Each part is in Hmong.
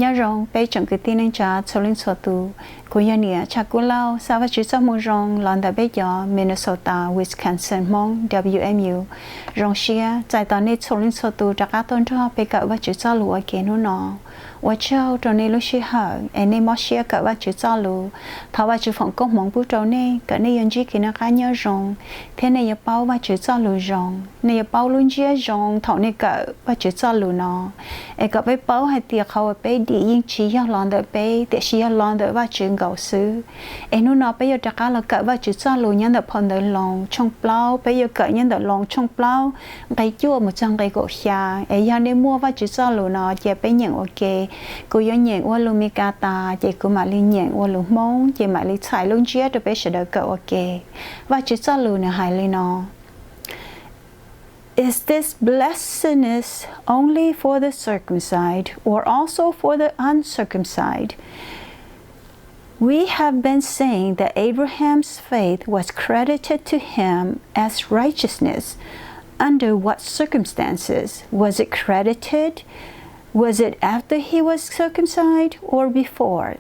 Nyob zoo peb tsoom kwv tij neej tsa txhua leej txhua tus, kuv yog niam Tshaj Kub Lauj, xa Vajtswv txoj moo zoo los ntawm peb cov Minnesota Wisconsin Hmoob W M U. Zoo siab txais tos nej txhua leej txhua tus rov qab tuaj nrog peb kawm Vajtswv txoj lus ua ke hnub no. Ua tsaug rau nej lub sij hawm es nej mob siab kawm Vajtswv txoj lus. Thov Vajtswv foom koob hmoov pub rau nej kom nej yuav ntsib kev noj qab nyob zoo, thiab nej yuav paub Vajtswv txoj lus zoo, nej yuav paub lub ntsiab zoo thaum nej kawm Vajtswv txoj lus no. Es kom peb paub hais tias qhov uas peb dim yeej tsis yog los ntawm peb, tiam sis yog los ntawm Vajtswv nkaus xwb. Es hnub no peb yuav rov qab los kawm Vajtswv txoj lus nyob ntawm phau ntawv Loos tshooj plaub, peb yuav kawm nyob ntawm Loos tshooj plaub nqe cuaj mus txog nqe kaum xya. Es yog nej muaj Vajtswv txoj lus no cia peb nyeem ua ke. Kuv yuav nyeem ua lus Mis Kas tas, ces kuv mam li nyeem ua lus Hmoob, ces mam li txhais lub ntsiab rau peb sawv daws kawm ua ke. Vajtswv txoj lus nws hais li no: Is this blessedness only for the circumcised, or also for the uncircumcised? We have been saying that Abraham's faith was credited to him as righteousness. Under what circumstances was it credited? Was it after he was circumcised or before?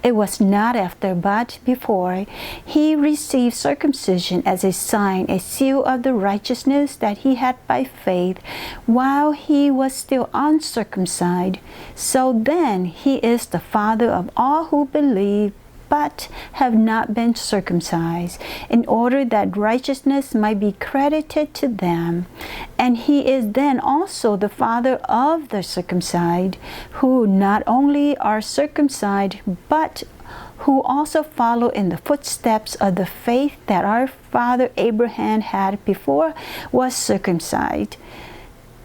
It was not after, but before. He received circumcision as a sign, a seal of the righteousness that he had by faith, while he was still uncircumcised. So then, he is the father of all who believe but have not been circumcised, in order that righteousness might be credited to them. And he is then also the father of the circumcised, who not only are circumcised, but who also follow in the footsteps of the faith that our father Abraham had before was circumcised.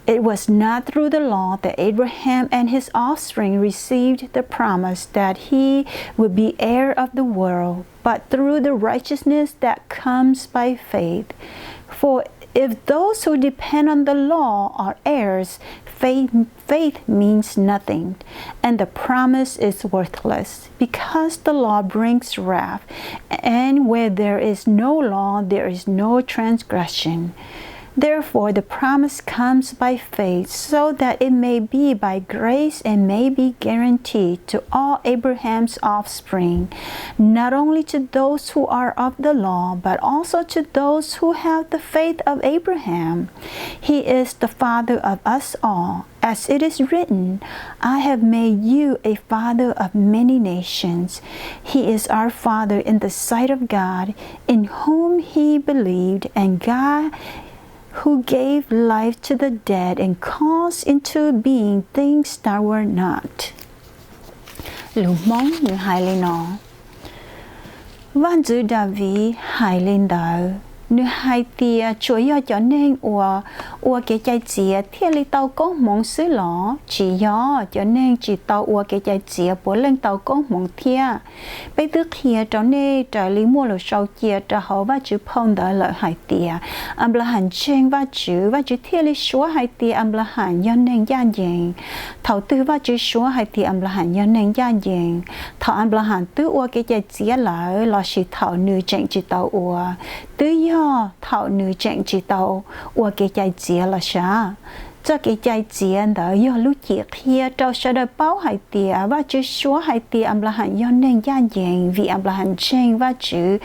It was not through the law that Abraham and his offspring received the promise that he would be heir of the world, but through the righteousness that comes by faith. For if those who depend on the law are heirs, faith, faith means nothing, and the promise is worthless, because the law brings wrath, and where there is no law, there is no transgression. Therefore, the promise comes by faith, so that it may be by grace and may be guaranteed to all Abraham's offspring, not only to those who are of the law, but also to those who have the faith of Abraham. He is the father of us all. As it is written, I have made you a father of many nations. He is our father in the sight of God, in whom he believed, and God who gave life to the dead and calls into being things that were not. Lus Hmoob nws hais li no: Vaj ntxwv Daviv hais li ntawd, nws hais tias tsuas yog cov neeg uas ua kev cai txiav thiaj li tau koob hmoov xwb los? Tsis yog, cov neeg tsis tau ua kev cai txiav puav leej tau koob hmoov thiab. Peb twb qhia rau nej raws li muaj lus sau cia rau hauv Vajtswv phau ntawv lawm hais tias, Anplahas ntseeg Vajtswv, Vajtswv thiaj li suav hais tias Anplahas yog neeg ncaj ncees. Thaum twg Vajtswv suav hais tias Anplahas yog neeg ncaj ncees? Thaum Anplahas twb ua kev cai txiav lawm lossis thaum nws tseem tsis tau ua? Twb yog thaum nws tseem tsis tau ua kev cai txiav los sav. Txoj kev cai txiav ntawd yog lub cim qhia rau sawv daws paub hais tias Vajtswv suav hais tias Anplahas yog neeg ncaj ncees vim Anplahas ntseeg Vajtswv.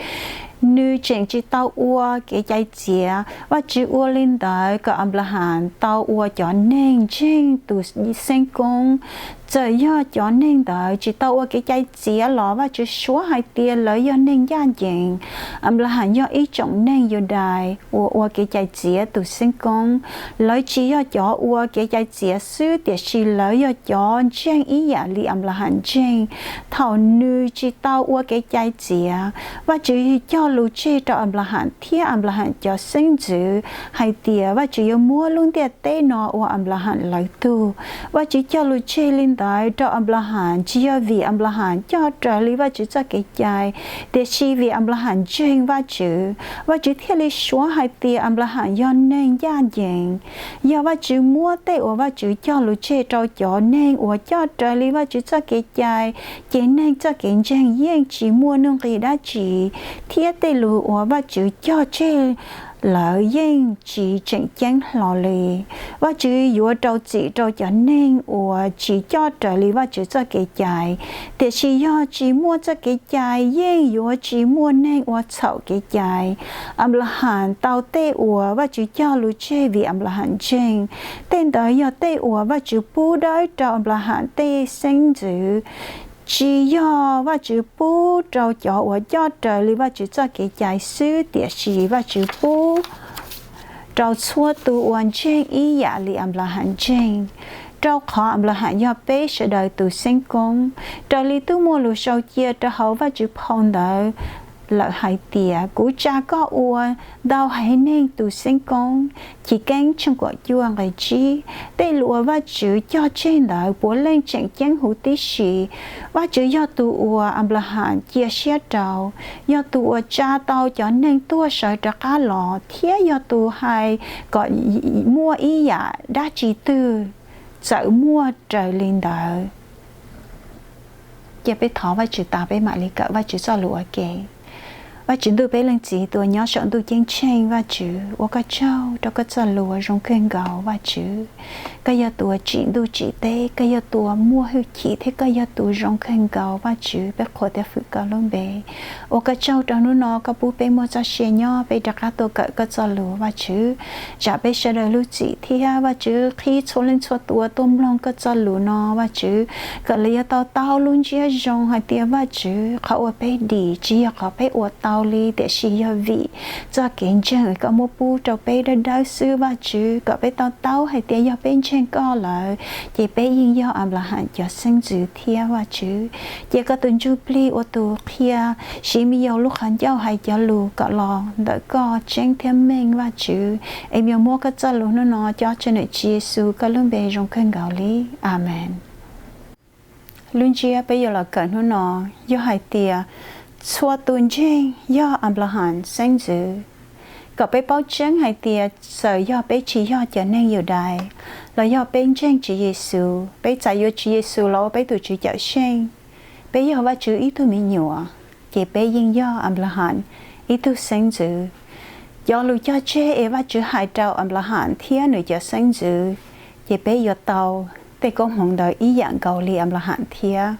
Nws tseem tsis tau ua kev cai txiav, Vajtswv ua li ntawd kom Anplahas tau ua cov neeg ntseeg tus xeeb koob. Txawm yog cov neeg ntawd tsis tau ua kev cai txiav los Vajtswv suav hais tias lawv yog neeg ncaj ncees. Anplahas yog ib tsoom neeg Yudais uas ua kev cai txiav tus xeeb koob. Lawv tsis yog cov ua kev cai txiav xwb, tiam sis lawv yog cov ntseeg ib yam li Anplahas ntseeg. Thaum nws tsis tau ua kev cai txiav, Vajtswv cog lus tseg rau Anplahas thiab Anplahas cov xeeb ntxwv hais tias Vajtswv yuav muab lub ntiaj teb no ua Anplahas lawv tug. Vajtswv cog lus tseg li ntawd rau Anplahas tsis yog vim Anplahas coj raws li Vajtswv txoj kev cai, tiam sis vim Anplahas ntseeg Vajtswv, Vajtswv thiaj li suav hais tias Anplahas yog neeg ncaj ncees. Yog Vajtswv muab tej uas Vajtswv cog lus tseg rau cov neeg uas coj raws li Vajtswv txoj kev cai, ces neeg txoj kev ntseeg yeej tsis muaj nuj nqis dab tsi, thiab tej lus uas Vajtswv cog tseg lawv yeej tsis tseem ceeb hlo li. Vajtswv yuav rau txim rau cov neeg uas tsis coj raws li Vajtswv txoj kev cai, tiam sis yog tsis muaj txoj kev cai yeej yuav tsis muaj neeg ua txhaum kev cai. Anplahas tau tej uas Vajtswv cog lus tseg vim Anplahas ntseeg. Tej ntawd yog tej uas Vajtswv pub dawb rau Anplahas tej xeeb ntxwv. Tsis yog Vajtswv pub rau cov uas coj raws li Vajtswv txoj kev cai xwb, tiam sis Vajtswv pub rau txhua tus uas ntseeg ib yam li Anplahas ntseeg, rau qhov Anplahas yog peb sawv daws tus xeeb koob. Raws li twb muaj lus sau cia rau hauv Vajtswv phau ntawv lawm hais tias, kuv tsa koj ua ntau haiv neeg tus xeeb koob. Chiv Keeb tshooj kaum cuaj nqe tsib. Tej lus uas Vajtswv cog tseg ntawd puav leej tseem ceeb huv tib si. Vajtswv yog tus uas Anplahas cia siab rau, yog tus uas tsa tau cov neeg tuag sawv rov qab los, thiab yog tus hais kom muaj ib yam dab tsi twg, txawm muaj raws li ntawd. Cia peb thov Vajtswv tas peb mam li kawm Vajtswv txoj lus ua ke. Vajtswv ntuj peb Leej Txiv tus uas nyob saum ntuj ceeb tsheej, Vajtswv ua koj tsaug rau koj txoj lus uas zoo kawg nkaus Vajtswv. Koj yog tus uas tsim ntuj tsim teb, koj yog tus uas muaj hwj chim thiab koj yog tus zoo kawg nkaus Vajtswv, peb qhuas thiab fwm koj lub npe. Ua koj tsaug rau hnub no koj pub peb muaj txoj sia nyob peb rov qab tuaj kawm koj txoj lus Vajtswv. Tsam peb sawv daws lub txim thiab Vajtswv qhib txhua leej txhua tus tuaj mloog koj txoj lus no Vajtswv, kom lawv yuav tau taub lub ntsiab zoo hais tias Vajtswv, qhov uas peb dim tsis yog qhov peb ua tau li, tiam sis yog vim txoj kev ntseeg uas koj muab pub rau peb dawb dawb xwb Vajtswv, kom peb tau taub hais tias yog peb ntseeg koj lawm, ces peb yeej yog Anplahas cov xeeb ntxwv thiab Vajtswv. Ces koj tus ntsuj plig ua tus qhia, siv me yaus lub qhov ncauj hais cov lus kom los ntawm koj tseeb thiab meej Vajtswv, es me nyuam muab koj txoj lus hnub no cob tseg ntawm Tswv Yexus koj lub npe zoo kawg nkaus li. Amees. Lub ntsiab peb yuav los kawm hnub no yog hais tias txhua tus ntseeg yog Anplahas xeeb ntxwv. Kom peb paub tseeb hais tias txawm yog peb tsis yog cov neeg Yudais, los yog peb ntseeg Tswv Yexus, peb txais yuav Tswv Yexus los ua peb tus Tswv Cawmseej, peb yog Vajtswv ib tug me nyuam, ces peb yeej yog Anplahas ib tug xeeb ntxwv. Cov lus cog tseg es Vajtswv hais rau Anplahas thiab nws cov xeeb ntxwv, ces peb yuav tau tej koob hmoov ntawd ib yam nkaus li Anplahas thiab.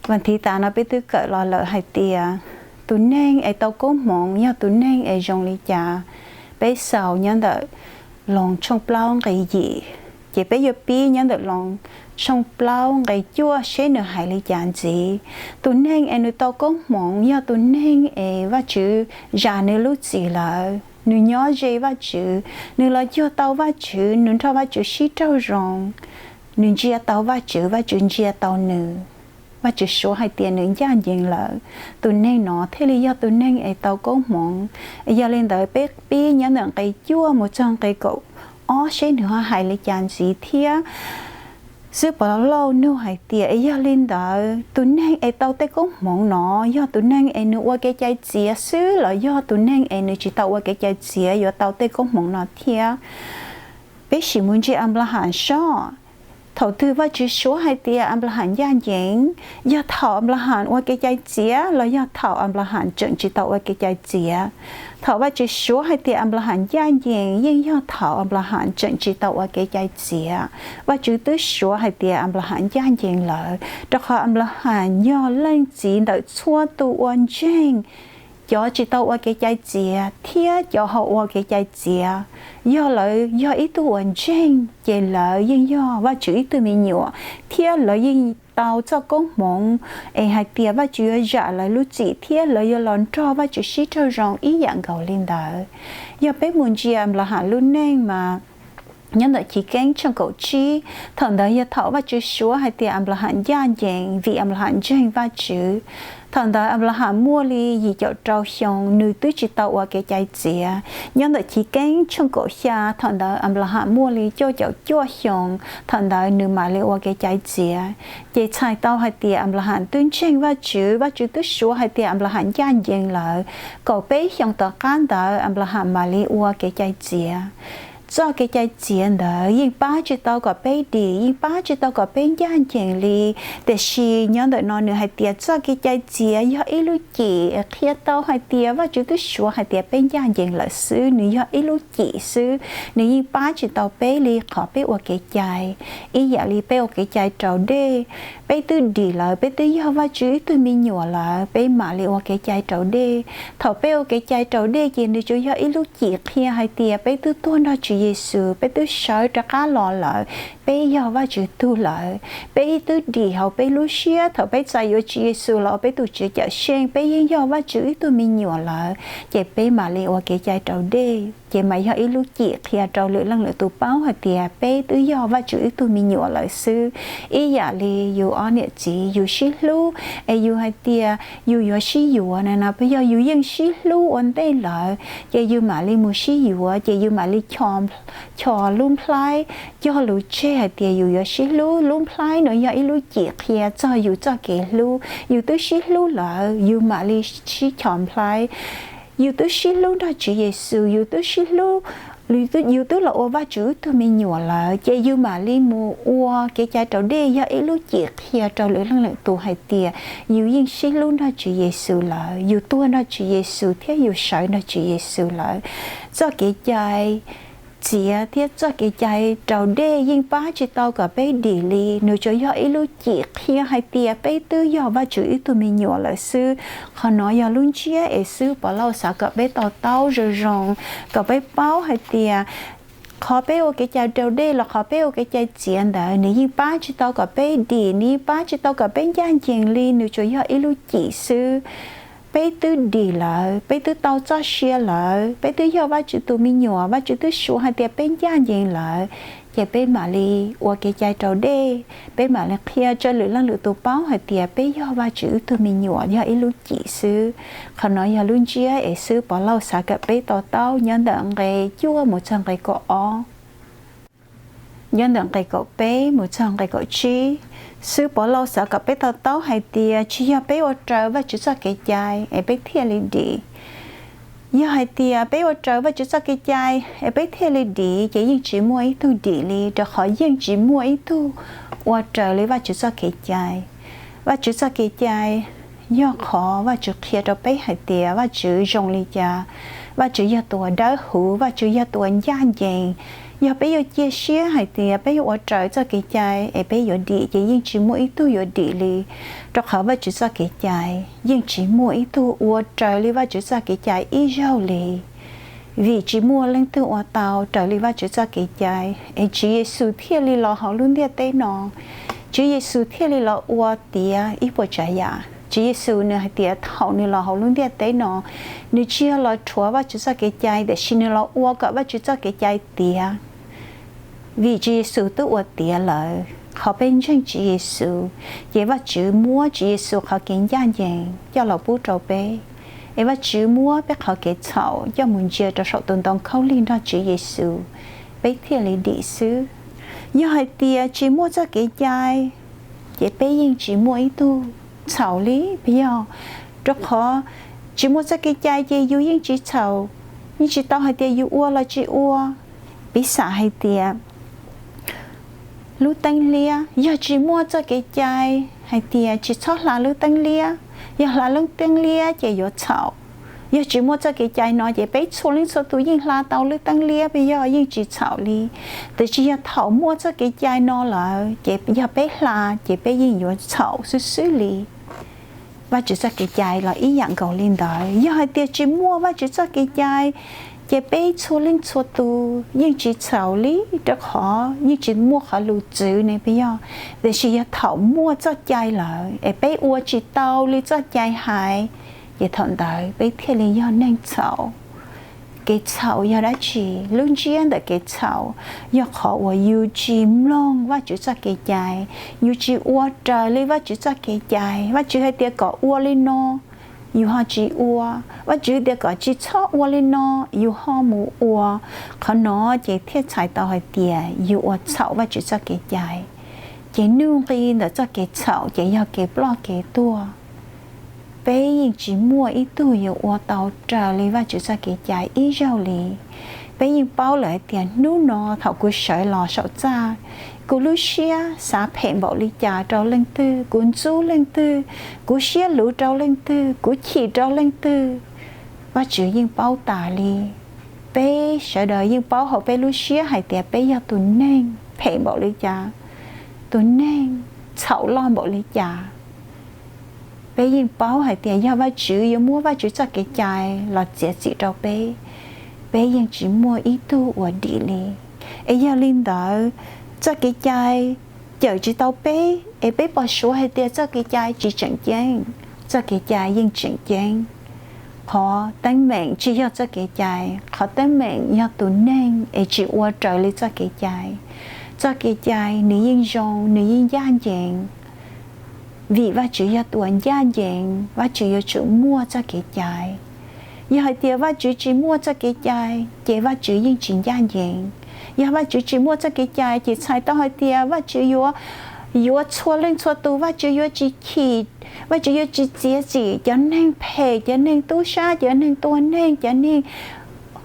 Vas thiv tas no peb twb kawm los lawm hais tias tus neeg es tau koob hmoov yog tus neeg es zoo li cas. Peb xaus nyob ntawm Loos tshooj plaub nqe yim, ces peb yuav pib nyob ntawm Loos tshooj plaub nqe cuaj seb nws hais li cas ntxiv. Tus neeg es nws tau koob hmoov yog tus neeg es Vajtswv zam nws lub txim lawm, nws nyob ze Vajtswv, nws los cuag tau Vajtswv, nws nrog Vajtswv sib raug zoo, nws ntsia tau Vajtswv, Vajtswv ntsia tau nws. Vajtswv suav hais tias nws ncaj ncees lawm, tus neeg no thiaj li yog tus neeg es tau koob hmoov. Yog li ntawd peb pib nyob ntawm nqe cuaj mus txog nqe kaum ob seb nws ho hais li cas ntxiv thiab. Xib Pov Lauj nug hais tias, es yog li ntawd tus neeg es tau tej koob hmoov no yog tus neeg es nws ua kev cai txiav xwb los yog tus neeg es nws tsis tau ua kev cai txiav yuav tau tej koob hmoov no thiab? Peb sim mus ntsia Anplahas seb, thaum twg Vajtswv suav hais tias Anplahas ncaj ncees? Yog thaum Anplahas ua kev cai txiav los yog thaum Anplahas tseem tsis tau ua kev cai txiav? Thaum Vajtswv suav hais tias Anplahas ncaj ncees yeej yog thaum Anplahas tseem tsis tau ua kev cai txiav. Vajtswv twb suav hais tias Anplahas ncaj ncees lawm, rau qhov Anplahas yog leej txiv ntawm txhua tus uas ntseeg cov tsis tau ua kev cai txiav thiab cov ho ua kev cai txiav. Yog lawv yog ib tug uas ntseeg, ces lawv yeej yog Vajtswv ib tug me nyuam, thiab lawv yeej tau txoj koob hmoov es hais tias Vajtswv yuav zam lawv lub txim thiab lawv yuav los nrog Vajtswv sib raug zoo ib yam nkaus li ntawd. Yog peb mus ntsia Anplahas lub neej mas, nyob ntawm Chiv Keeb tshooj kaum tsib, thaum ntawd yog thaum Vajtswv suav hais tias Anplahas ncaj ncees vim Anplahas ntseeg Vajtswv. Thaum ntawd Anplahas muaj li yim caum rau xyoo, nws twb tsis tau ua kev cai txiav. Nyob ntawm Chiv Keeb tshooj kaum xya, thaum ntawd Anplahas muaj li cuaj caum cuaj xyoo, thaum ntawd nws mam li ua kev cai txiav. Ces txhais tau hais tias Anplahas twb ntseeg Vajtswv, Vajtswv twb suav hais tias Anplahas ncaj ncees lawm, kaum peb xyoos tom qab ntawd Anplahas mam li ua kev cai txiav. Txoj kev cai txiav ntawd yeej pab tsis tau kom peb dim, yeej pab tsis tau kom peb ncaj ncees li. Tiam sis nyob ntawm no nws hais tias txoj kev cai txiav yog ib lub cim qhia tau hais tias Vajtswv twb suav hais tias peb ncaj ncees lawm xwb, nws yog ib lub cim xwb, nws yeej pab tsis tau peb li qhov peb ua kev cai. Ib yam li peb ua kev cai raus dej, peb twb dim lawm, peb twb yog Vajtswv ib tug me nyuam lawm, peb mam li ua kev cai raus dej. Thaum peb ua kev cai raus dej ces nws tsuas yog ib lub cim qhia hais tias peb twb tuag nrog Tswv Yexus, peb twb sawv rov qab los lawm, peb yog Vajtswv tug lawm. Peb twb dim hauv peb lub siab, thaum peb txais yuav Tswv Yexus los ua peb tus Tswv cawm seej, peb yeej yog Vajtswv ib tug me nyuam lawm, ces peb mam li ua kev cai raus dej, ces mas yog ib lub cim qhia rau lwm leej lwm tus paub hais tias peb twb yog Vajtswv ib tug me nyuam lawm xwb. Ib yam li yus ob niam txiv yus sib hlub, es yus hais tias yus yuav sib yuav na no, peb yog yus yeej sib hlub ua ntej lawm, ces yus mam li mus sib yuav, ces yus mam li chos lub nplhaib cog lus tseg hais tias yus yuav sib hlub. Lub nplhaib no yog ib lub cim qhia txog yus txoj kev hlub. Yus twb sib hlub lawm, yus mam li sib chos nplhaib. Yus twb sib hlub nrog Tswv Yexus, yus twb sib hlub, yus twb los ua Vajtswv ib tug me nyuam lawm, ces yus mam li mus ua kev cai raus dej, yog ib lub cim qhia rau lwm leej lwm tus hais tias yus yeej sib hlub nrog Tswv Yexus lawm, yus tuag nrog Tswv Yexus thiab yus sawv nrog Tswv Yexus lawm. Txoj kev cai txiav thiab txoj kev cai raus dej yeej pab tsis tau kom peb dim li, nws tsuas yog ib lub cim qhia hais tias peb twb yog Vajtswv ib tug me nyuam lawm xwb. Qhov no yog lub ntsiab es xib hwb Pov Lauj xav kom peb to taub zoo zoo, kom peb paub hais tias qhov peb ua kev cai raus dej los qhov peb ua kev cai txiav ntawd nws yeej pab tsis tau kom peb dim, nws yeej pab tsis tau kom peb ncaj ncees li, nws tsuas yog ib lub cim xwb. Peb twb dim lawm, peb twb tau txoj sia lawm, peb twb yog Vajtswv tus me nyuam, Vajtswv twb suav hais tias peb ncaj ncees lawm, ces peb mam li ua kev cai raus dej, peb mam li qhia rau lwm leej lwm tus paub hais tias peb yog Vajtswv ib tug me nyuam, yog ib lub cim xwb. Qhov no yog lub ntsiab es xib hwb Pov Lauj xav kom peb to taub nyob ntawm nqe cuaj mus txog nqe kaum ob. Nyob ntawm nqe kaum peb mus txog nqe kaum tsib, xib hwb Pov Lauj xav kom peb to taub hais tias tsis yog peb ua raws Vajtswv txoj kev cai es peb thiaj li dim. Yog hais tias peb ua raws Vajtswv txoj kev cai es peb thiaj li dim, ces yeej tsis muaj ib tug dim li, rau qhov yeej tsis muaj ib tug ua raws li Vajtswv txoj kev cai. Vajtswv txoj kev cai yog qhov Vajtswv qhia rau peb hais tias Vajtswv zoo li cas. Vajtswv yog tus uas dawb huv, Vajtswv yog tus uas ncaj ncees. Yog peb yuav cia siab hais tias peb yuav ua raws txoj kev cai es peb yuav dim, ces yeej tsis muaj ib tug yuav dim li, rau qhov Vajtswv txoj kev cai yeej tsis muaj ib tug ua raws li Vajtswv txoj kev cai ib zaug li. Vim tsis muaj leej twg ua tau raws li Vajtswv txoj kev cai, es Tswv Yexus thiaj li los hauv lub ntiaj teb no. Tswv Yexus thiaj li los ua tiav ib puas tsav yam. Tswv Yexus nws hais tias thaum nws los hauv lub ntiaj teb no, nws tsis yog los rhuav Vajtswv txoj kev cai, tiam sis nws los ua kom Vajtswv txoj kev cai tiav. Vim Tswv Yexus twb ua tiav lawm, qhov peb ntseeg Tswv Yexus, ces Vajtswv muab Tswv Yexus qhov kev ncaj ncees coj los pub rau peb, es Vajtswv muab peb qhov kev txhaum coj mus ntsia rau saum tus ntoo khaub lig nrog Tswv Yexus, peb thiaj li dim xwb. Yog hais tias tsis muaj txoj kev cai, ces peb yeej tsis muaj ib tug txhaum li, puas yog? Rau qhov tsis muaj txoj kev cai ces yus yeej tsis txhaum, yeej tsis tau hais tias yus ua los tsis ua. Piv xam hais tias lub teeb liab, yog tsis muaj txoj kev cai hais tias tsis txhob hla lub teeb liab, yog hla lub teeb liab ces yuav txhaum. Yog tsis muaj txoj kev cai no ces peb txhua leej txhua tus yeej hla tau lub teeb liab, puas yog? Yeej tsis txhaum li. Tiam sis yog thaum muaj txoj kev cai no lawm ces yog peb hla ces peb yeej yuav txhaum xwb xwb li. Vajtswv txoj kev cai los ib yam nkaus li ntawd. Yog hais tias tsis muaj Vajtswv txoj kev cai, ces peb txhua leej txhua tus yeej tsis txhaum li, rau qhov yeej tsis muaj qhov lus txwv ne, puas yog? Tiam sis yog thaum muaj txoj cai lawm es peb ua tsis tau li txoj cai hais, ces thaum ntawd peb thiaj li yog neeg txhaum. Kev txhaum yog dab tsi? Lub ntsiab ntawm kev txhaum yog qhov uas yus tsis mloog Vajtswv txoj kev cai, yus tsis ua raws li Vajtswv txoj kev cai. Vajtswv hais tias kom ua li no, yus ho tsis ua. Vajtswv tias kom tsis txhob ua li no, yus ho mus ua. Qhov no ces thiaj txhais tau hais tias yus ua txhaum Vajtswv txoj kev cai. Ces nuj nqi ntawm txoj kev txhaum ces yog kev ploj kev tuag. Peb yeej tsis muaj ib tug yuav ua tau raws li Vajtswv txoj kev cai ib zaug li. Peb yeej paub lawm hais tias hnub no thaum kuv sawv los saum txaj, kuv lub siab xav phem npaum li cas rau leej twg, kuv ntxub leej twg, kuv siab luv rau leej twg, kuv chim rau leej twg, Vajtswv yeej paub tas li. Peb sawv daws yeej paub hauv peb lub siab hais tias peb yog tus neeg phem npaum li cas, tus neeg txhaum loj npaum li cas. Peb yeej paub hais tias yog Vajtswv yuav muab Vajtswv txoj kev cai los txiav txim rau peb, peb yeej tsis muaj ib tug uas dim li. Es yog li ntawd, txoj kev cai cawm tsis tau peb, es peb pom suav hais tias txoj kev cai tsis tseem ceeb. Txoj kev cai yeej tseem ceeb. Qhov teeb meem tsis yog txoj kev cai, qhov teeb meem yog tus neeg es tsis ua raws li txoj kev cai. Txoj kev cai nws yeej zoo, nws yeej ncaj ncees. Vim Vajtswv yog tus uas ncaj ncees, Vajtswv yuav tsum muaj txoj kev cai. Yog hais tias Vajtswv tsis muaj txoj kev cai, ces Vajtswv yeej tsis ncaj ncees. Yog Vajtswv tsis muaj txoj kev cai, ces txhais tau hais tias Vajtswv yuav, yuav txhua leej txhua tus, Vajtswv yuav tsis chim, Vajtswv yuav tsis txiav txim cov neeg phem, cov neeg tub sab, cov neeg tua neeg, cov neeg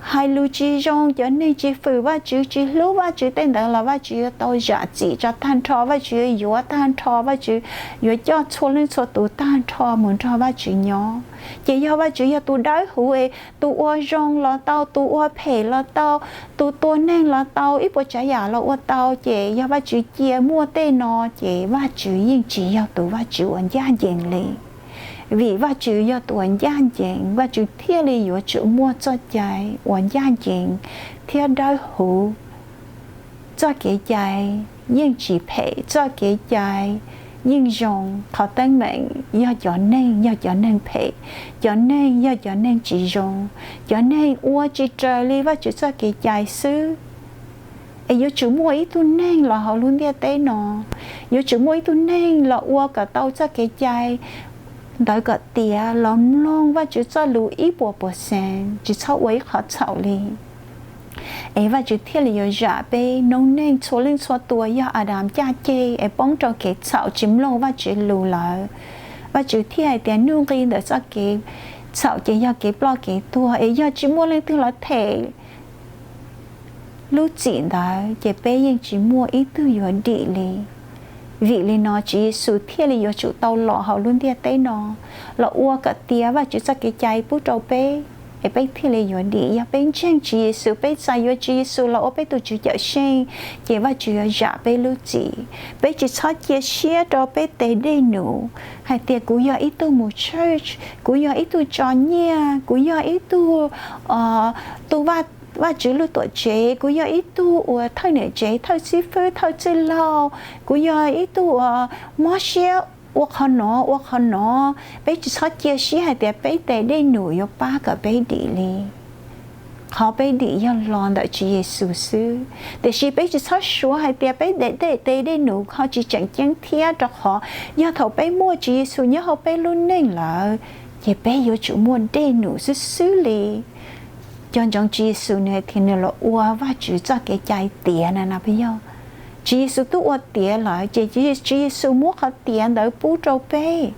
hais lus tsis zoo, cov neeg tsis fwm Vajtswv, tsis hlub Vajtswv tej ntawd los Vajtswv yuav tau zam txim rau tag nrho, Vajtswv yuav yuav tag nrho, Vajtswv yuav coj txhua leej txhua tus tag nrho mus nrog Vajtswv nyob. Ces yog Vajtswv yog tus dawb huv es tus ua zoo los tau, tus ua phem los tau, tus tua neeg los tau, ib puas tsav yam los ua tau, ces yog Vajtswv cia muaj tej no, ces Vajtswv yeej tsis yog tus Vajtswv uas ncaj ncees li. Vim Vajtswv yog tus uas ncaj ncees, Vajtswv thiaj li yuav tsum muaj txoj cai uas ncaj ncees thiab dawb huv. Txoj kev cai yeej tsis phem, txoj kev cai yeej zoo. Qhov teeb meem yog cov neeg, yog cov neeg phem, cov neeg yog cov neeg tsis zoo, cov neeg ua tsis raws li Vajtswv txoj kev cai xwb. Es yuav tsum muaj ib tug neeg los hauv lub ntiaj teb no, yuav tsum muaj ib tug neeg los ua kom tau txoj kev cai ntawd kom tiav, los mloog Vajtswv txoj lus ib puas percent, tsis txhob ua ib qhov txhaum li. Es Vajtswv thiaj li yuav zam peb noob neej txhua leej txhua tus uas yog Adas caj ceg es poob rau kev txhaum tsis mloog Vajtswv lus lawm. Vajtswv thiaj hais tias nuj nqi ntawm txoj kev txhaum ces yog kev ploj kev tuag, es yog tsis muaj leej twg los them lub txim ntawd, ces peb yeej tsis muaj ib tug yuav dim li. Vim li no Tswv Yexus thiaj li yuav tsum tau los hauv lub ntiaj teb no, los ua kom tiav Vajtswv txoj kev cai pub rau peb, es peb thiaj li yuav dim. Yog peb ntseeg Tswv Yexus, peb txais yuav Tswv Yexus los ua peb tus Tswv cawm seej, ces Vajtswv yuav zam peb lub txim. Peb tsis txhob cia siab rau peb tes dej num hais tias kuv yog ib tug mus church, kuv yog ib tug tso nyiaj, kuv yog ib tug tu Vaj, Vajtswv lub tuam tsev, kuv yog ib tug uas thawj niam tsev, thawj xib fwb, thawj txwj laug, kuv yog ib tug uas mob siab ua qhov no ua qhov no. Peb tsis txhob cia siab hais tias peb tes dej num yuav pab kom peb dim li. Qhov peb dim yog los ntawm Tswv Yexus xwb. Tiam sis peb tsis txhob suav hais tias peb tes dej, tes dej num ho tsis tseem ceeb thiab, rau qhov yog thaum peb muaj Tswv Yexus nyob hauv peb lub neej lawm, ces peb yuav tsum muaj dej num xwb xwb li. Cov ntsoov Tswv Yexus nws hais tias nws los ua Vajtswv txoj kev cai tiav na na peb yog. Tswv Yexus twb ua tiav lawm, ces Tswv Yexus muab qhov tiav ntawd pub rau peb.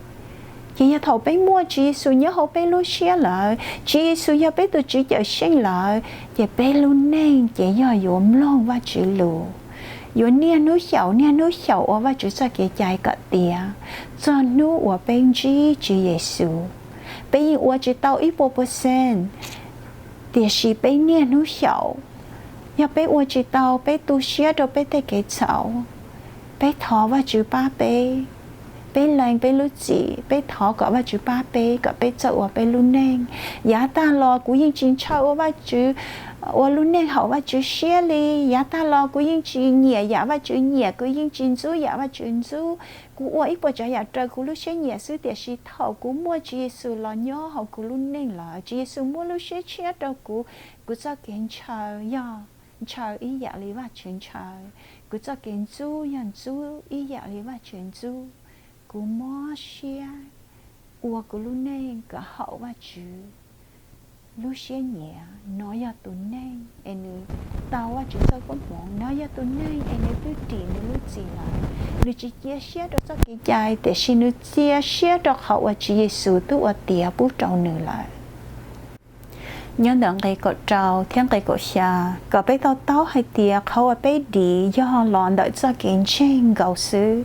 Ces yog thaum peb muaj Tswv Yexus nyob hauv peb lub siab lawm, Tswv Yexus yog peb tus Tswv cawm seej lawm, ces peb lub neej ces yog yuav mloog Vajtswv lus, yuav niaj hnub xyaum, niaj hnub xyaum ua Vajtswv txoj kev cai kom tiav, txog hnub uas peb ntsib Tswv Yexus. Peb yeej ua tsis tau ib puas percent, tiam sis peb niaj hnub xyaum. Yog peb ua tsis tau, peb tu siab rau peb tej kev txhaum, peb thov Vajtswv pab peb. Peb lees peb lub txim, peb thov kom Vajtswv pab peb, kom peb txawj ua peb lub neej. Yav tag los kuv yeej tsis ntshaw ua Vajtswv, ua lub neej haum Vajtswv siab li. Yav tag los kuv yeej tsis nyiam yam Vajtswv nyiam, kuv yeej tsis ntxub yam Vajtswv ntxub. Kuv ua ib puas tsav yam raws kuv lub siab nyiam xwb, tiam sis thaum kuv muaj Tswv Yexus los nyob hauv kuv lub neej lawm, Tswv Yexus muab lub siab tshiab rau kuv, kuv txoj kev ntshaw yog ntshaw ib yam li Vajtswv ntshaw, kuv txoj kev ntxub yog ntxub ib yam li Vajtswv ntxub. Kuv mob siab ua kuv lub neej kom haum Vajtswv lub siab nyiam. Nov yog tus neeg es nws tau Vajtswv txoj koob hmoov, nov yog tus neeg es nws twb dim nws lub txim lawm. Nws tsis cia siab rau txoj kev cai, tiam sis nws cia siab rau qhov uas Tswv Yexus twb ua tiav pub rau nws lawm. nyob ntawm nqe kaum rau thiab nqe kaum xya, kom peb to taub hais tias qhov uas peb dim yog los ntawm txoj kev ntseeg nkaus xwb.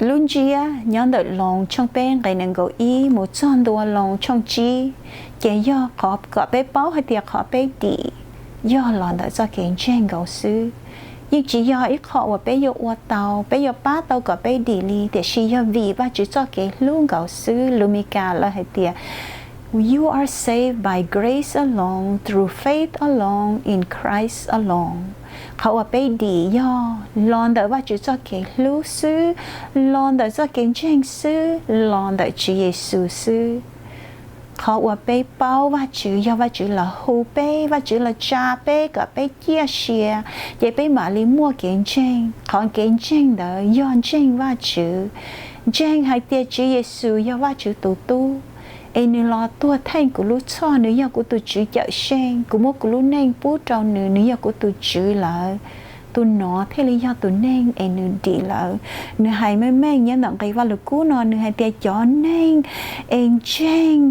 Lub ntsiab nyob ntawm Loos tshooj peb nqe nees nkaum ib mus txog ntua Loos tshooj tsib, ces yog qhov kom peb paub hais tias qhov peb dim yog los ntawm txoj kev ntseeg nkaus xwb. Yeej tsis yog ib qho uas peb yuav ua tau, peb yuav pab tau kom peb dim li, tiam sis yog vim Vajtswv txoj kev hlub nkaus xwb. Lus Mis Kas lawv hais tias, You are saved by grace alone, through faith alone, in Christ alone. Qhov uas peb dim yog los ntawm Vajtswv txoj kev hlub xwb, los ntawm txoj kev ntseeg xwb, los ntawm Tswv Yexus xwb. Qhov uas peb paub Vajtswv yog Vajtswv los hu peb, Vajtswv los tsa peb kom peb ciaj sia, ces peb mam li muaj kev ntseeg. Qhov kev ntseeg ntawd yog ntseeg Vajtswv, ntseeg hais tias Tswv Yexus yog Vajtswv tus Tub, es nws los tuag theej kuv lub txhoj, nws yog kuv tus Tswv Cawmseej, kuv muab kuv lub neej pub rau nws, nws yog kuv tus Tswv lawm. Tus nov thiaj li yog tus neeg es nws dim lawm. Nws hais meej meej nyob ntawm nqe Vajluskub no, nws hais tias cov neeg es ntseeg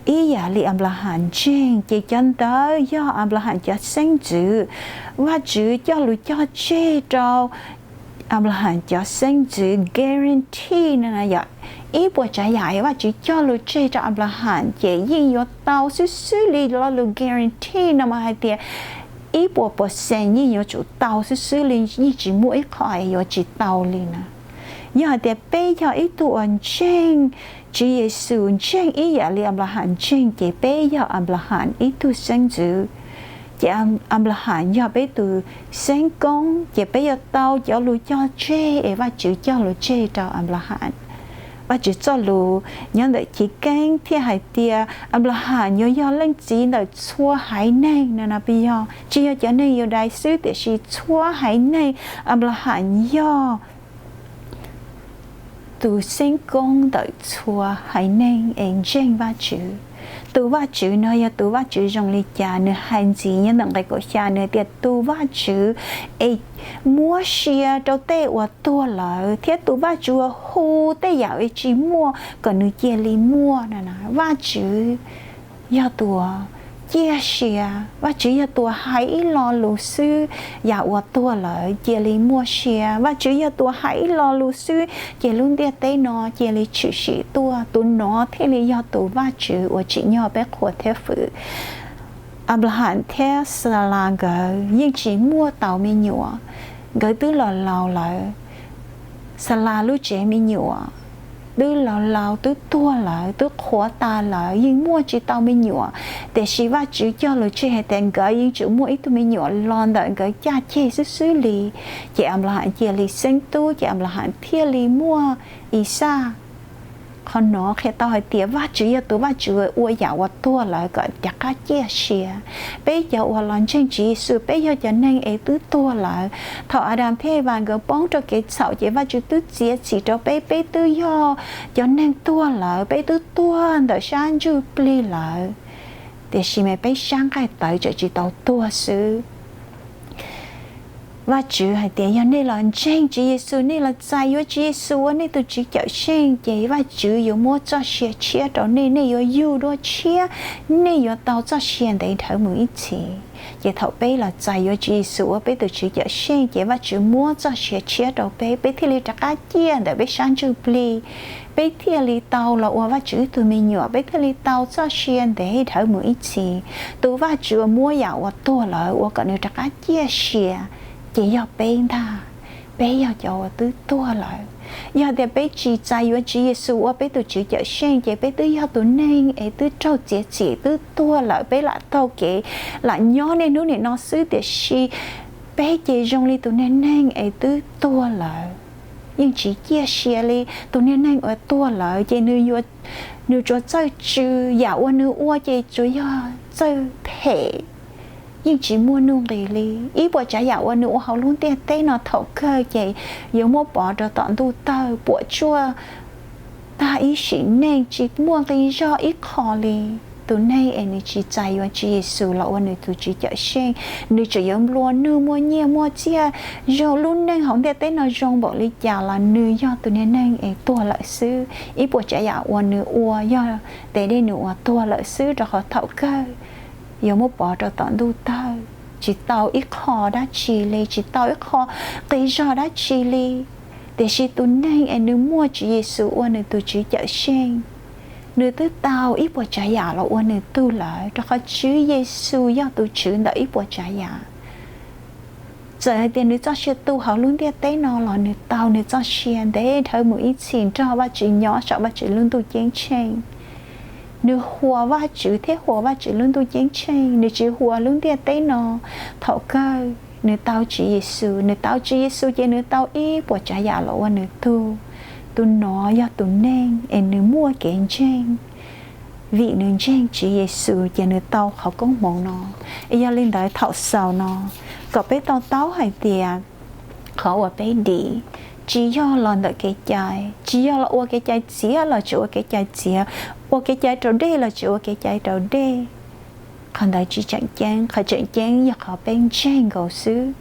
ib yam li Anplahas ntseeg, ces cov ntawd yog Anplahas cov xeeb ntxwv. Vajtswv cog lus cog tseg rau Anplahas cov xeeb ntxwv guarantee no yog ib puas tsav yam es Vajtswv cog lus tseg rau Anplahas ces yeej yuav tau xwb xwb li. Lo lus guarantee no mas hais tias ib puas percent yeej yuav tsum tau xwb xwb li, yeej tsis muaj ib qho es yuav tsis tau li na. Yog hais tias peb yog ib tug uas ntseeg Tswv Yexus, ntseeg ib yam li Anplahas ntseeg, ces peb yog Anplahas ib tug xeeb ntxwv. Ces Anplahas yog peb tus xeeb koob, ces peb yuav tau cov lus cog tseg es Vajtswv cog lus tseg rau Anplahas. Vajtswv txoj lus nyob ntawm Chiv Keeb thiaj hais tias Anplahas yuav yog leej txiv ntawm txhua haiv neeg no no. Peb yog tsis yog cov neeg Yudais xwb, tiam sis txhua haiv neeg. Anplahas yog tus xeeb koob ntawm txhua haiv neeg es ntseeg Vajtswv. Tus Vajtswv no yog tus Vajtswv zoo li cas? Nws hais ntxiv nyob ntawm nqe kaum xya, nws tias tus Vajtswv es muab sia rau tej uas tuag lawm, thiab tus Vajtswv uas hu tej yam uas tsis muaj kom nws cia li muaj no. Vajtswv yog tus uas ciaj sia, Vajtswv yog tus uas hais ib lo lus xwb, yam uas tuag lawm cia li muaj sia. Vajtswv yog tus uas hais ib lo lus xwb ces lub ntiaj teb no cia li tshwm sim tuaj. Tus nov thiaj li yog tus Vajtswv uas tsim nyog peb qhuas thiab fwm. Anplahas thiab Xalas nkawd yeej tsis muaj tau me nyuam, nkawd twb los laus lawm. Xalas lub tsev me nyuam twb los laus, twb tuag lawm, twb qhuav tas lawm, yeej muaj tsis tau me nyuam. Tiam sis Vajtswv cog lus tseg hais tias nkawd yeej tsum muaj ib tug me nyuam los ntawm nkawd caj ceg xwb xwb li. Ces Anplahas cia li xeeb tub, ces Anplahas thiaj li muaj Ixaj. Qhov no qhia tau hais tias Vajtswv yog tus Vajtswv ua yam uas tuag lawm kom rov qab ciaj sia. Peb cov uas los ntseeg Tswv Yexus, peb yog cov neeg es twb tuag lawm. Thaum Adas thiab Evas nkawd poob rau kev txhaum ces Vajtswv twb txiav txim rau peb, peb twb yog cov neeg tuag lawm, peb twb tuag ntawm sab ntsuj plig lawm. Tiam sis mas peb sab nqaij tawv tseem tsis tau tuag xwb. Vajtswv hais tias yog nej los ntseeg Tswv Yexus, nej los txais yuav Tswv Yexus ua nej tus Tswv Cawmseej, ces Vajtswv yuav muab txoj sia tshiab rau nej, nej yuav yug dua tshiab, nej yuav tau txoj sia ntev dhawv mus ib txhis. Ces thaum peb los txais yuav Tswv Yexus ua peb tus Tswv Cawmseej, ces Vajtswv muab txoj sia tshiab rau peb, peb thiaj li rov qab ciaj ntawm peb sab ntsuj plig, peb thiaj li tau los ua Vajtswv ib tug me nyuam, peb thiaj li tau txoj sia ntev dhawv mus ib txhis. Tus Vajtswv uas muab yam uas tuag lawm ua kom nws rov qab ciaj sia, ces yog peb ntag. Peb yog cov uas twb tuag lawm. Yog tias peb tsis txais yuav Tswv Yexus ua peb tus Tswv Cawmseej, ces peb twb yog tus neeg es twb raug txiav txim, twb tuag lawm, peb lam taug kev lam nyob niaj hnub nim no xwb, tiam sis peb ces zoo li tus niag neeg es twb tuag lawm, yeej tsis ciaj sia li. Tus niag neeg uas tuag lawm ces nws yuav, nws tsuas txawj tsw, yam uas nws ua ces tsuas yog txawj phem, yeej tsis muaj nuj nqis li. Ib puas tsav yam uas nws ua hauv lub ntiaj teb no thaum kawg ces yuav muab pov rau tom ntuj tawg, puam tsuaj tag ib sim neej tsis muaj nqi zog ib qho li. Tus neeg es nws tsis txais yuav Tswv Yexus los ua nws tus Tswv Cawmseej, nws tseem yuav nplua nuj muaj nyiaj muaj txiaj, zoo lub neej hauv ntiaj teb no zoo npaum li cas los nws yog tus niag neeg es tuag lawm xwb. Ib puas tsav yam uas nws ua yog tes dej nws uas tuag lawm xwb, rau qhov thaum kawg yuav muab pov rau tom ntuj tawg, tsis tau ib qho dab tsi li, tsis tau ib qho qis zog dab tsi li. Tiam sis tus neeg es nws muaj Tswv Yexus ua nws tus Tswv Cawmseej, nws twb tau ib puas tsav yam los ua nws tug lawm, rau qhov Tswv Yexus yog tus Tswv ntawm ib puas tsav yam. Txawm hais tias nws txoj sia tu hauv lub ntiaj teb no los nws tau nws txoj sia ntev dhawv mus ib txhis nrog Vajtswv nyob saum Vajtswv lub ntuj ceeb tsheej. Nws huas Vajtswv thiab huas Vajtswv lub ntuj ceeb tsheej, nws tsis huas lub ntiaj teb no. Thaum kawg nws tau Tswv Yexus, nws tau Tswv Yexus ces nws tau ib puas tsav yam los ua nws tug. Tus no yog tus neeg es nws muaj kev ntseeg, vim nws ntseeg Tswv Yexus ces nws tau qhov koob hmoov no. Es yog li ntawd thaum xaus no, kom peb to taub hais tias qhov uas peb dim tsis yog los ntawm kev cai, tsis yog los ua kev cai txiav los tsis ua kev cai txiav, ua kev cai raus dej los tsis ua kev cai raus dej. Qhov ntawd tsis tseem ceeb, qhov tseem ceeb yog qhov peb ntseeg nkaus xwb.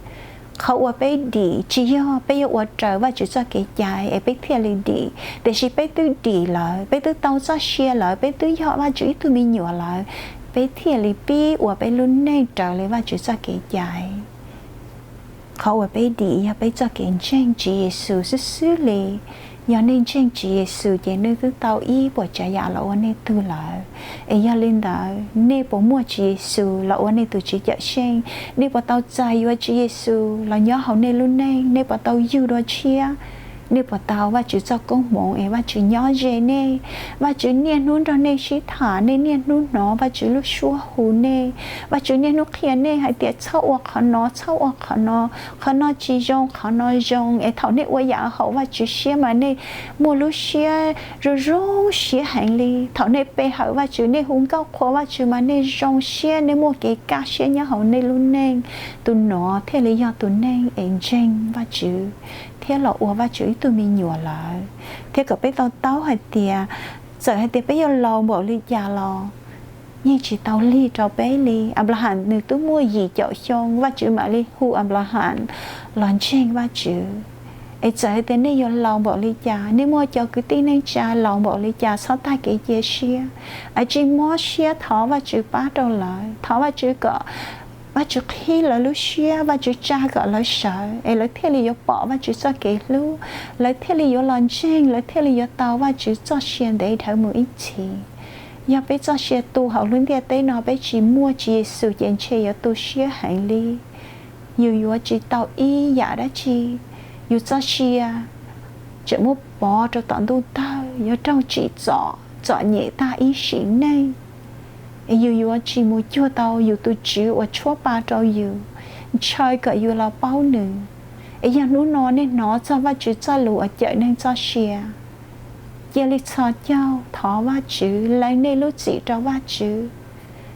Qhov uas peb dim tsis yog peb yuav ua raws Vajtswv txoj kev cai es peb thiaj li dim, tiam sis peb twb dim lawm, peb twb tau txoj sia lawm, peb twb yog Vajtswv ib tug me nyuam lawm, peb thiaj li pib ua peb lub neej raws li Vajtswv txoj kev cai. Qhov uas peb dim yog peb txoj kev ntseeg Tswv Yexus xwb xwb li. Yog nej ntseeg Tswv Yexus ces nej twb tau ib puas tsav yam los ua nej tug lawm. Es yog li ntawd nej puas muaj Tswv Yexus los ua nej tus Tswv Cawmseej? Nej puas tau txais yuav Tswv Yexus los nyob hauv nej lub neej? Nej puas tau yug dua tshiab? Nej puas tau Vajtswv txoj koob hmoov es Vajtswv nyob ze nej, Vajtswv niaj hnub nrog nej sib tham, nej niaj hnub hnov Vajtswv lub suab hu nej, Vajtswv niaj hnub qhia nej hais tias txhob ua qhov no, txhob ua qhov no, qhov no tsis zoo, qhov no zoo? Es thaum nej ua yam haum Vajtswv siab mas nej muaj lub siab zoo zoo siab heev li. Thaum nej pe hawm Vajtswv, nej hu nkauj qhuas Vajtswv mas nej zoo siab, nej muaj kev kaj siab nyob hauv nej lub neej. Tus no thiaj li yog tus neeg es ntseeg Vajtswv thiab los ua Vajtswv ib tug me nyuam lawm. Thiab kom peb to taub hais tias, txawm hais tias peb yuav laus npaum li cas los yeej tsis tau lig rau peb li. Anplahas nws twb muaj yim caum xyoo, Vajtswv mam li hu Anplahas los ntseeg Vajtswv. Es txawm hais tias nej yuav laus npaum li cas, nej muaj cov kwv tij neej tsa laus npaum li cas, txhob tag kev cia siab, es tsis mob siab, thov Vajtswv pab rau lawv, thov Vajtswv kom Vajtswv qhib lawv lub siab, Vajtswv tsa kom lawv sawv es lawv thiaj li yuav pom Vajtswv txoj kev hlub, lawv thiaj li yuav los ntseeg, lawv thiaj li yuav tau Vajtswv txoj sia ntev dhawv mus ib txhis. Yog peb txoj sia tu hauv lub ntiaj teb no peb tsis muaj Tswv Yexus ces ntshe yuav tu siab heev li. Yus yuav tsis tau ib yam dab tsi, yus txoj sia tseem muab pov rau tom ntuj tawg, yuav raug tsim txom txom nyem tag ib sim neej. Es yus yuav tsis mus cuag tau yus tus Tswv uas tshuab pa rau yus, ntshaw kom yus los paub nws. Es yog hnub no nej hnov txog Vajtswv txoj lus uas cawm neeg txoj sia, cia li txhos caug thov Vajtswv, lees nej lub txim rau Vajtswv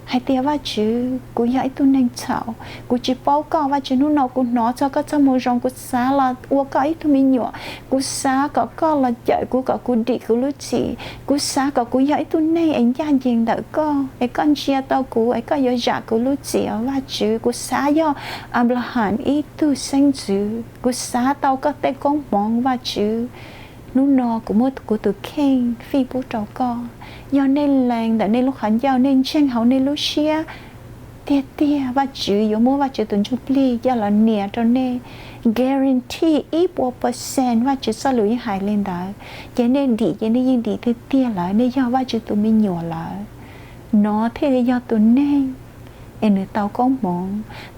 hais tias, Vajtswv, kuv yog ib tug neeg txhaum, kuv tsis paub koj. Vajtswv, hnub no kuv hnov txog koj txoj moo zoo, kuv xav los ua koj ib tug me nyuam. Kuv xav kom koj los cawm kuv, kom kuv dim kuv lub txim. Kuv xav kom kuv yog ib tug neeg es ncaj ncees ntawm koj, es koj ntsia tau kuv, es koj yuav zam kuv lub txim os Vajtswv. Kuv xav yog Anplahas ib tug xeeb ntxwv, kuv xav tau koj tej koob hmoov Vajtswv. Hnub no kuv muab kuv tus kheej fij pub rau koj. Yog nej lees ntawm nej lub qhov ncauj, nej ntseeg hauv nej lub siab, tiag tiag Vajtswv yuav muab Vajtswv tus Ntsuj Plig coj los nias rau nej. Guarantee ib puas percent Vajtswv txoj lus yeej hais li ntawd. Ces nej dim ces nej yeej dim tiag tiag lawm, nej yog Vajtswv tus me nyuam lawm. Nov thiaj li yog tus neeg es nws tau koob hmoov.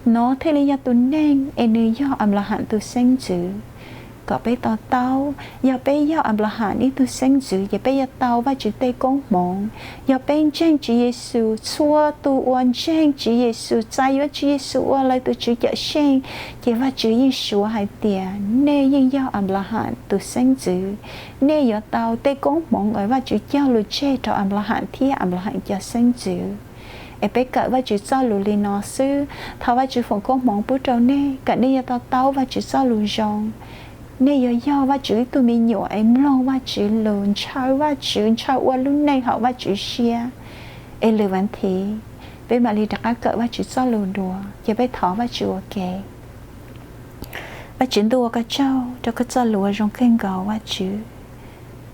Nov thiaj li yog tus neeg es nws yog Anplahas tus xeeb ntxwv. Kom peb to taub, yog peb yog Anplahas ib tug xeeb ntxwv ces peb yuav tau Vajtswv tej koob hmoov. Yog peb ntseeg Tswv Yexus, txhua tus uas ntseeg Tswv Yexus, txais yuav Tswv Yexus ua lawv tus Tswv Cawmseej, ces Vajtswv yeej suav hais tias nej yeej yog Anplahas tus xeeb ntxwv. Nej yuav tau tej koob hmoov uas Vajtswv cog lus tseg rau Anplahas thiab Anplahas cov xeeb ntxwv. Es peb kawm Vajtswv txoj lus li no xwb. Thov Vajtswv foom koob hmoov pub rau nej kom nej yuav to taub Vajtswv txoj lus zoo. Nej yuav yog Vajtswv ib tug me nyuam es mloog Vajtswv lus, ntshaw Vajtswv, ntshaw ua lub neej haum Vajtswv siab. Es Lwm Vas Thiv, peb mam li rov qab kawm Vajtswv txoj lus dua, ces peb thov Vajtswv ua ke. Vajtswv ntuj, ua koj tsaug rau koj txoj lus uas zoo kawg nkaus Vajtswv.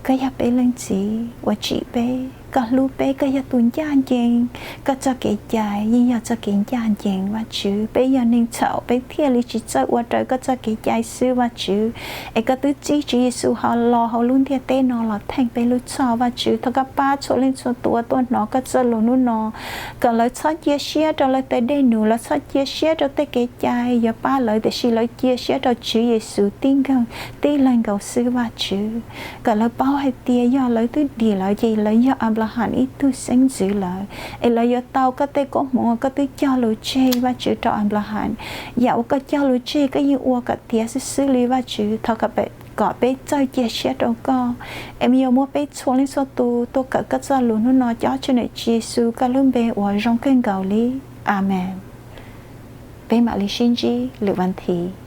Koj yog peb leej txiv uas tsim peb, koj hlub peb, koj yog tus ncaj ncees, koj txoj kev cai yeej yog txoj kev ncaj ncees Vajtswv. Peb yog neeg txhaum peb thiaj li tsis txawj ua raws koj txoj kev cai xwb Vajtswv. Es koj twb txib Tswv Yexus ho los hauv lub ntiaj teb no los theej peb lub txhoj Vajtswv. Thov koj pab txhua leej txhua tus uas tuaj hnov koj txoj lus hnub no, kom lawv txhob cia siab rau lawv tej dej num, lawv txhob cia siab rau tej kev cai yuav pab lawv, tiam sis lawv cia siab rau Tswv Yexus tib nkeeg, tib leeg nkaus xwb Vajtswv. Kom lawv paub hais tias yog lawv twb dim lawm ces lawv yog Anplaham ib tug xeeb ntxwv lawm, es lawv yuav tau koj tej koob hmoov uas koj twb cog lus tseg Vajtswv rau Anplaham. Yam uas koj cog lus tseg koj yeej ua kom tiav xwb xwb li Vajtswv. Thov kom peb txawj cia siab rau koj. Es me nyuam muab peb txhua leej txhua tus tuaj kawm koj txoj lus hnub no cob tseg ntawm Tswv Yexus koj lub npe uas zoo kawg nkaus li. Amees. Peb mam li sib ntsib Lwm Vas Thiv.